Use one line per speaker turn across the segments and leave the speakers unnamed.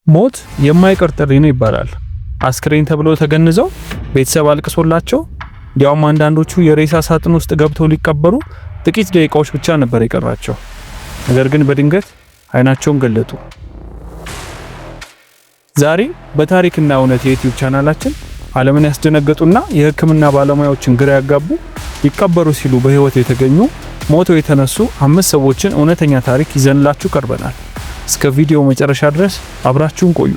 ሞት የማይቀር ጥሪ ነው ይባላል። አስክሬን ተብሎ ተገንዘው ቤተሰብ አልቅሶላቸው እንዲያውም አንዳንዶቹ የሬሳ ሳጥን ውስጥ ገብተው ሊቀበሩ ጥቂት ደቂቃዎች ብቻ ነበር የቀራቸው። ነገር ግን በድንገት አይናቸውን ገለጡ። ዛሬ በታሪክና እውነት የዩቲዩብ ቻናላችን ዓለምን ያስደነገጡና የሕክምና ባለሙያዎችን ግራ ያጋቡ፣ ሊቀበሩ ሲሉ በህይወት የተገኙ፣ ሞተው የተነሱ አምስት ሰዎችን እውነተኛ ታሪክ ይዘንላችሁ ቀርበናል። እስከ ቪዲዮ መጨረሻ ድረስ አብራችሁን ቆዩ።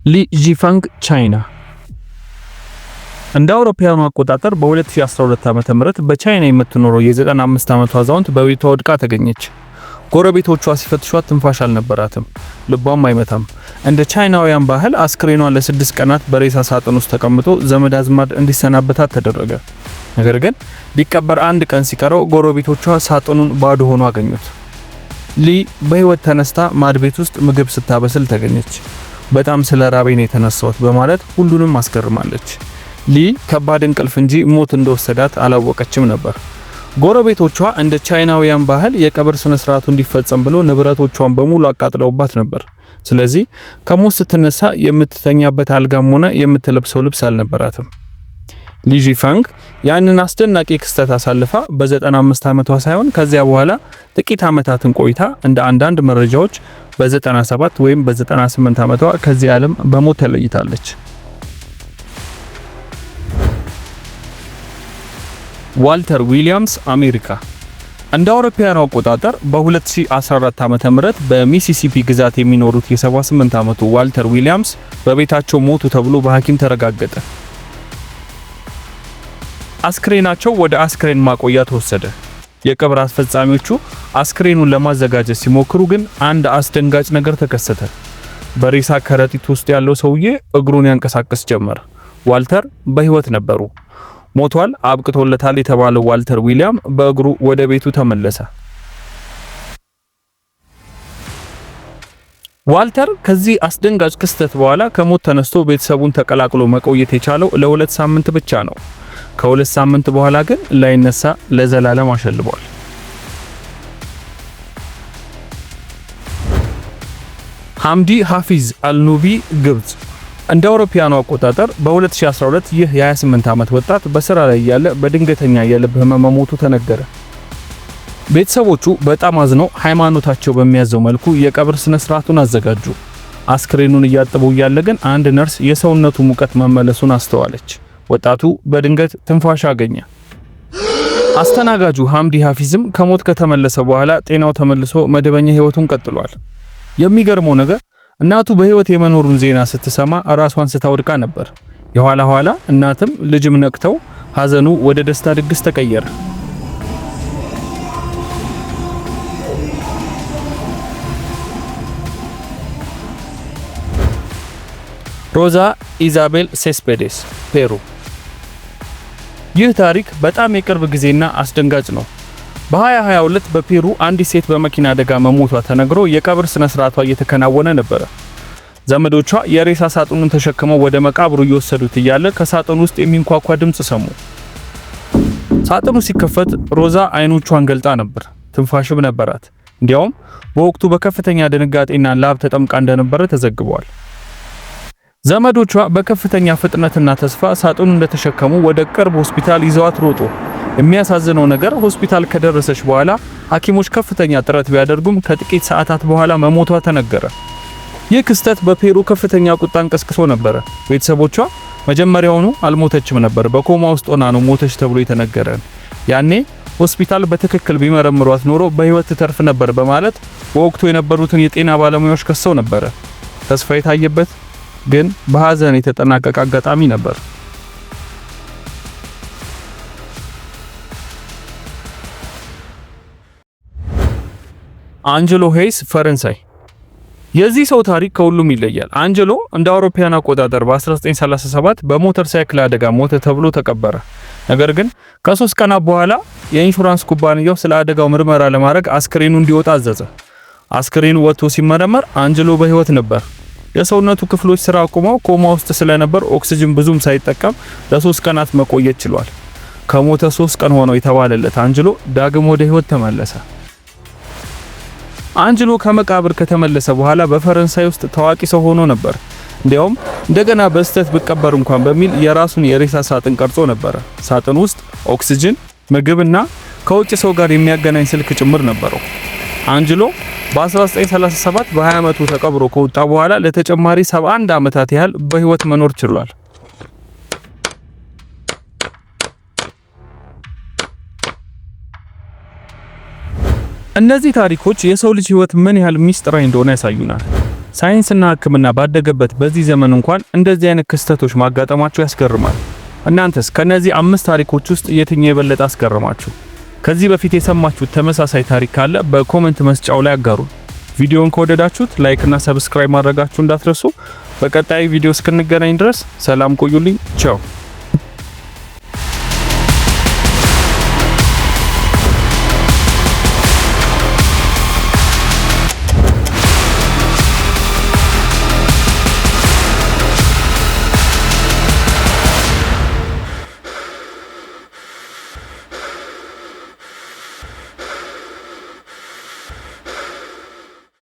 ሊ ዢፋንግ፣ ቻይና። እንደ አውሮፓውያኑ አቆጣጠር በ2012 ዓ.ም በቻይና የምትኖረው የ95 ዓመቷ አዛውንት በቤቷ ወድቃ ተገኘች። ጎረቤቶቿ ሲፈትሿት ትንፋሽ አልነበራትም፣ ልቧም አይመታም። እንደ ቻይናውያን ባህል አስክሬኗን ለ6 ቀናት በሬሳ ሳጥን ውስጥ ተቀምጦ ዘመድ አዝማድ እንዲሰናበታት ተደረገ። ነገር ግን ሊቀበር አንድ ቀን ሲቀረው ጎረቤቶቿ ሳጥኑን ባዶ ሆኖ አገኙት። ሊ በህይወት ተነስታ ማድቤት ውስጥ ምግብ ስታበስል ተገኘች። "በጣም ስለ ራበኝ ነው የተነሳሁት" በማለት ሁሉንም አስገርማለች። ሊ ከባድ እንቅልፍ እንጂ ሞት እንደወሰዳት አላወቀችም ነበር። ጎረቤቶቿ እንደ ቻይናውያን ባህል የቀብር ስነ ስርዓቱ እንዲፈጸም ብሎ ንብረቶቿን በሙሉ አቃጥለውባት ነበር። ስለዚህ ከሞት ስትነሳ የምትተኛበት አልጋም ሆነ የምትለብሰው ልብስ አልነበራትም። ሊ ዢፋንግ ያንን አስደናቂ ክስተት አሳልፋ በ95 ዓመቷ ሳይሆን ከዚያ በኋላ ጥቂት ዓመታትን ቆይታ እንደ አንዳንድ መረጃዎች በ97 ወይም በ98 ዓመቷ ከዚህ ዓለም በሞት ተለይታለች። ዋልተር ዊሊያምስ፣ አሜሪካ። እንደ አውሮፓውያኑ አቆጣጠር በ2014 ዓ.ም በሚሲሲፒ ግዛት የሚኖሩት የ78 ዓመቱ ዋልተር ዊሊያምስ በቤታቸው ሞቱ ተብሎ በሐኪም ተረጋገጠ። አስክሬናቸው ወደ አስክሬን ማቆያ ተወሰደ። የቀብር አስፈጻሚዎቹ አስክሬኑን ለማዘጋጀት ሲሞክሩ ግን አንድ አስደንጋጭ ነገር ተከሰተ። በሬሳ ከረጢት ውስጥ ያለው ሰውዬ እግሩን ያንቀሳቅስ ጀመር። ዋልተር በህይወት ነበሩ። ሞቷል፣ አብቅቶለታል የተባለው ዋልተር ዊሊያም በእግሩ ወደ ቤቱ ተመለሰ። ዋልተር ከዚህ አስደንጋጭ ክስተት በኋላ ከሞት ተነስቶ ቤተሰቡን ተቀላቅሎ መቆየት የቻለው ለ2 ሳምንት ብቻ ነው። ከ2 ሳምንት በኋላ ግን ላይነሳ ለዘላለም አሸልቧል። ሐምዲ ሐፊዝ አልኑቢ፣ ግብጽ። እንደ አውሮፓውያኑ አቆጣጠር በ2012 ይህ የ28 ዓመት ወጣት በስራ ላይ እያለ በድንገተኛ የልብ ህመም መሞቱ ተነገረ። ቤተሰቦቹ በጣም አዝነው ሃይማኖታቸው በሚያዘው መልኩ የቀብር ስነ ስርዓቱን አዘጋጁ። አስክሬኑን እያጠቡ እያለ ግን አንድ ነርስ የሰውነቱ ሙቀት መመለሱን አስተዋለች። ወጣቱ በድንገት ትንፋሽ አገኘ። አስተናጋጁ ሐምዲ ሐፊዝም ከሞት ከተመለሰ በኋላ ጤናው ተመልሶ መደበኛ ህይወቱን ቀጥሏል። የሚገርመው ነገር እናቱ በህይወት የመኖሩን ዜና ስትሰማ ራሷን ስታ ወድቃ ነበር። የኋላ ኋላ እናትም ልጅም ነቅተው ሀዘኑ ወደ ደስታ ድግስ ተቀየረ። ሮዛ ኢዛቤል ሴስፔዴስ፣ ፔሩ። ይህ ታሪክ በጣም የቅርብ ጊዜና አስደንጋጭ ነው። በ2022 በፔሩ አንዲት ሴት በመኪና አደጋ መሞቷ ተነግሮ የቀብር ስነ ስርዓቷ እየተከናወነ ነበረ። ዘመዶቿ የሬሳ ሳጥኑን ተሸክመው ወደ መቃብሩ እየወሰዱት እያለ ከሳጥኑ ውስጥ የሚንኳኳ ድምፅ ሰሙ። ሳጥኑ ሲከፈት ሮዛ አይኖቿን ገልጣ ነበር፣ ትንፋሽም ነበራት። እንዲያውም በወቅቱ በከፍተኛ ድንጋጤና ላብ ተጠምቃ እንደነበረ ተዘግቧል። ዘመዶቿ በከፍተኛ ፍጥነትና ተስፋ ሳጥኑን እንደተሸከሙ ወደ ቅርብ ሆስፒታል ይዘዋት ሮጡ። የሚያሳዝነው ነገር ሆስፒታል ከደረሰች በኋላ ሐኪሞች ከፍተኛ ጥረት ቢያደርጉም ከጥቂት ሰዓታት በኋላ መሞቷ ተነገረ። ይህ ክስተት በፔሩ ከፍተኛ ቁጣን ቀስቅሶ ነበረ። ቤተሰቦቿ መጀመሪያውኑ አልሞተችም ነበር፣ በኮማ ውስጥ ሆና ነው ሞተች ተብሎ የተነገረ። ያኔ ሆስፒታል በትክክል ቢመረምሯት ኖሮ በህይወት ትተርፍ ነበር በማለት በወቅቱ የነበሩትን የጤና ባለሙያዎች ከሰው ነበረ። ተስፋ የታየበት ግን በሐዘን የተጠናቀቀ አጋጣሚ ነበር። አንጀሎ ሄይስ፣ ፈረንሳይ። የዚህ ሰው ታሪክ ከሁሉም ይለያል። አንጀሎ እንደ አውሮፓውያን አቆጣጠር በ1937 በሞተር ሳይክል አደጋ ሞተ ተብሎ ተቀበረ። ነገር ግን ከ3 ቀናት በኋላ የኢንሹራንስ ኩባንያው ስለ አደጋው ምርመራ ለማድረግ አስክሬኑ እንዲወጣ አዘዘ። አስክሬኑ ወጥቶ ሲመረመር አንጀሎ በህይወት ነበር። የሰውነቱ ክፍሎች ስራ አቁመው ኮማ ውስጥ ስለነበር ኦክሲጅን ብዙም ሳይጠቀም ለ3 ቀናት መቆየት ችሏል። ከሞተ 3 ቀን ሆነው የተባለለት አንጀሎ ዳግም ወደ ህይወት ተመለሰ። አንጅሎ ከመቃብር ከተመለሰ በኋላ በፈረንሳይ ውስጥ ታዋቂ ሰው ሆኖ ነበር። እንዲያውም እንደገና በስህተት ብቀበር እንኳን በሚል የራሱን የሬሳ ሳጥን ቀርጾ ነበረ። ሳጥን ውስጥ ኦክሲጅን፣ ምግብና ከውጭ ሰው ጋር የሚያገናኝ ስልክ ጭምር ነበረው። አንጅሎ በ1937 በ20 ዓመቱ ተቀብሮ ከወጣ በኋላ ለተጨማሪ 71 ዓመታት ያህል በህይወት መኖር ችሏል። እነዚህ ታሪኮች የሰው ልጅ ህይወት ምን ያህል ሚስጥራዊ እንደሆነ ያሳዩናል። ሳይንስና ሕክምና ባደገበት በዚህ ዘመን እንኳን እንደዚህ አይነት ክስተቶች ማጋጠማቸው ያስገርማል። እናንተስ ከነዚህ አምስት ታሪኮች ውስጥ የትኛው የበለጠ አስገረማችሁ? ከዚህ በፊት የሰማችሁት ተመሳሳይ ታሪክ ካለ በ comment መስጫው ላይ አጋሩን። ቪዲዮውን ከወደዳችሁት like እና subscribe ማድረጋችሁ እንዳትረሱ። በቀጣይ ቪዲዮ እስክንገናኝ ድረስ ሰላም ቆዩልኝ። ቻው።